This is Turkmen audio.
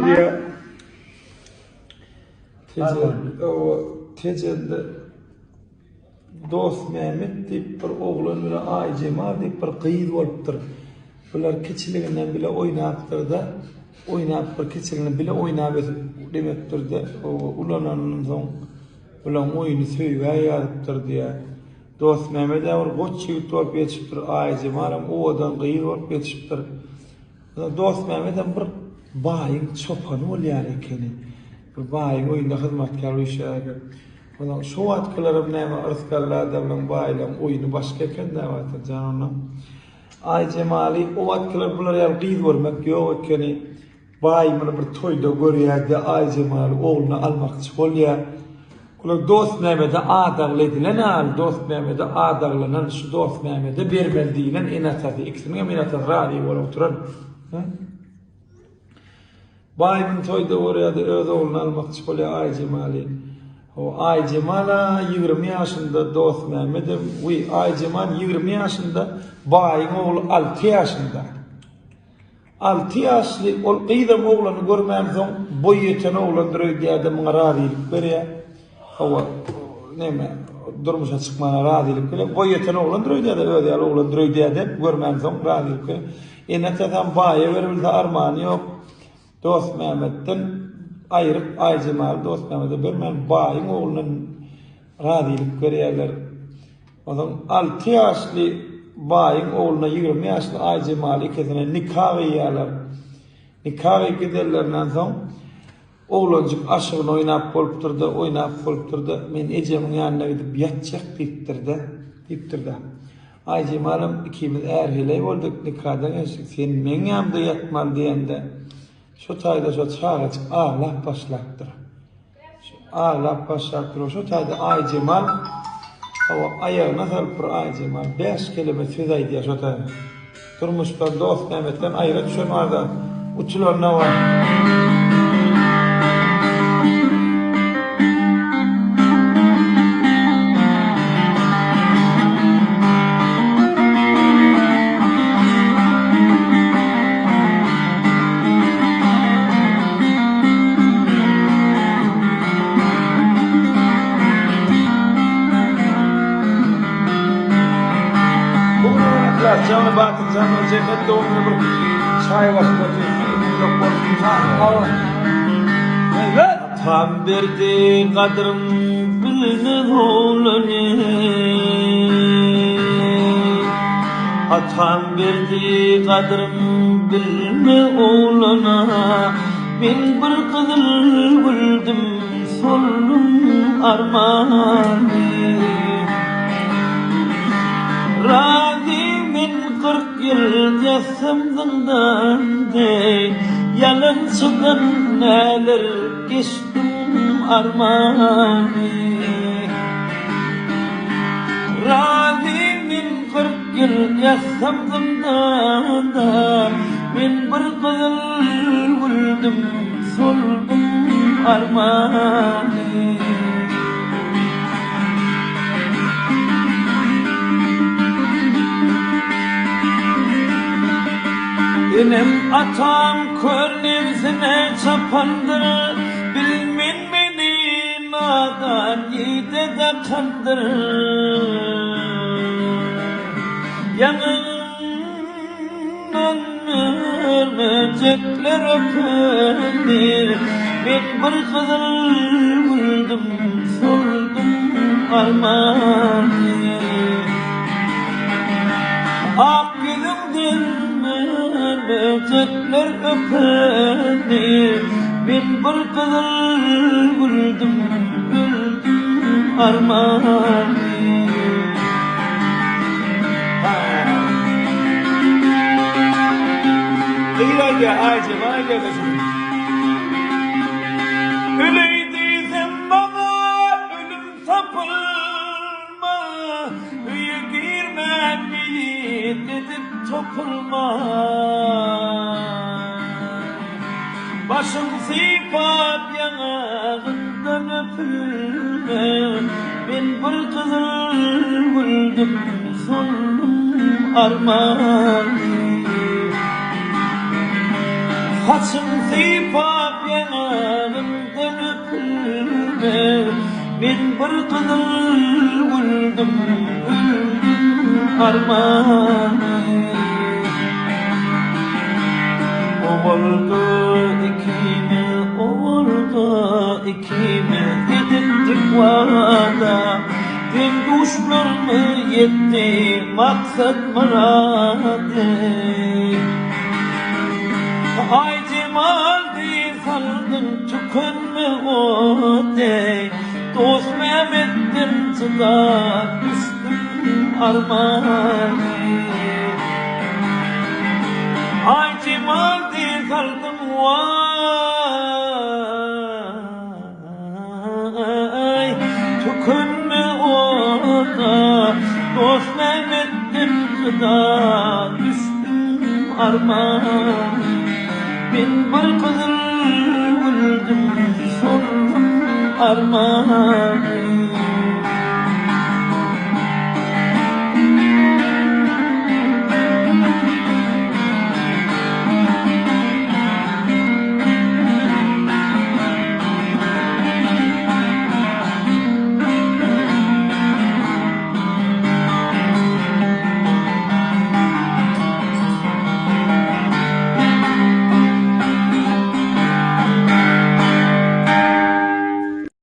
diýýär. Tejen, Tejende Dostmämmet diýip bir oglan bilen Aýjemal diýip bir gyz bolupdyr. Bular kiçiliginden bile oýnapdyr-da, oýnap bir kiçiliginden bile oýnap ösüp demepdir-de, ulanandan soň bulaň oýny söýgä ýazypdyr diýýär. Dostmämmed-ä bir goç ýigit bolup ýetişipdir, Aýjemalam owadan gyz bolup ýetişipdir. Dostmämmedem bir baýyň çopany bolýar ekeni. Bir baýyň öýünde hyzmatkär bolup işleýär eken. Onsoň şo wagtkylaram näme yrsgally adamlaň, baýlaň oýny başga eken-dä Watan jan onnoň. Aýjemaly o wagtkylar bular ýaly gyz görmek ýok ekeni. Baý muny bir toýda görýär-de, Aýjemaly ogluna almakçy bolýar. Olar Dostmämede adagly edilen al, Dostmämede adaglanan şu Dostmämede bermeli diýlen ene-atasy, ikisiniň hem ene-atasy razy bolup oturan. Baý muny toýda görýär-de, öz ogluny almakçy bolýar Aýjemaly. Hawa, Aýjemal-a 20 ýaşynda, Dostmämedem, wiý, Aýjemal 20 ýaşynda, baýyň ogly 6 ýaşynda. Alty ýaşly ol gyzam oglany görmänsoň, boýy ýeten oglandyr öýdýär-de, muňa razylyk berýär. Hawa, neme, durmuşa çykmagyna razylyk berýär. Boýy ýeten oglandyr öýdýär-de, özi ýaly oglandyr öýdýär-de, görmänsoň razylyk berýär. Ene-atasam baýa beribilse armany ýok. Dostmämmetden aýryp, Aýjemaly Dostmämmede bermän, baýyň ogluna razylyk berýärler. Onsoň alty ýaşly baýyň ogluna 20 ýaşly Aýjemaly ikisine nika gyýýarlar. Nika gyýyp gidenlerinden soň oglanjyk aşygyny oýnap bolupdyr-da, oýnap bolupdyr-da, men ejemiň ýanyna gidip ýatjak diýipdir-de, diýipdir-de. Aýjemalam ikimiz är-heleý bolduk, nikadan geçdik, sen meň ýanymda ýatmaly diýende, şo taýda şo çagajyk aglap başlapdyr. Aglap başlapdyr. Şo taýda Aýjemal hawa aýagyna salyp bir Aýjemal bäş keleme söz aýdýar şo taýda. Durmuşdan, dost-mämetden aýra düşen barda uçulanda bar. Jany Batyr jany cennet dogumly bir çaý başyp otyr. Atam berdi gadrym bilmez oglany Atam berdi gadrym bilme oglana Men bir gyzyl güldüm soldum armany Razy men 40 ýyl ýatsam zyndanda Ýalançydan näler geçdim armany Razy men 40 ýyl ýatsam zyndanda Men bir gyzyl güldüm soldum armany. Enem atam kör nebsine çapandyr, Bilmen meni nadan ýigde dakandyr. Ýaňagymdan mörmejekler öpendir, Men bir gyzyl güldüm, soldum armany. Ak ýüzüňden mörmejekler öpendir, Men bir gyzyl güldüm, öldüm armany. Gyz aýdýar, Aýjemal aýdýar-da şuny. Öleý diýsem maňa ölüm tapylma, Öýe girmän meýit edip topulma. Başym sypap ýaňagyndan öpülme, Men bir gyzyl güldüm, soldum armany. Saçym sypap. bir gyzyl güldüm, öldüm arman. Owalda ikimiz, owalda ikimiz edipdik wada. Deň-duşlarymyz ýetdi maksat-myrady. Aýjemal diý saldyň tükenme ot deý, Dostmämmetden jyda düşdüm armany. Aýjemal diý saldyň waý, Tükenme ot-a, Dostmämmetden jyda düşdüm armany. Men bir gyzyl güldüm, soldum armany.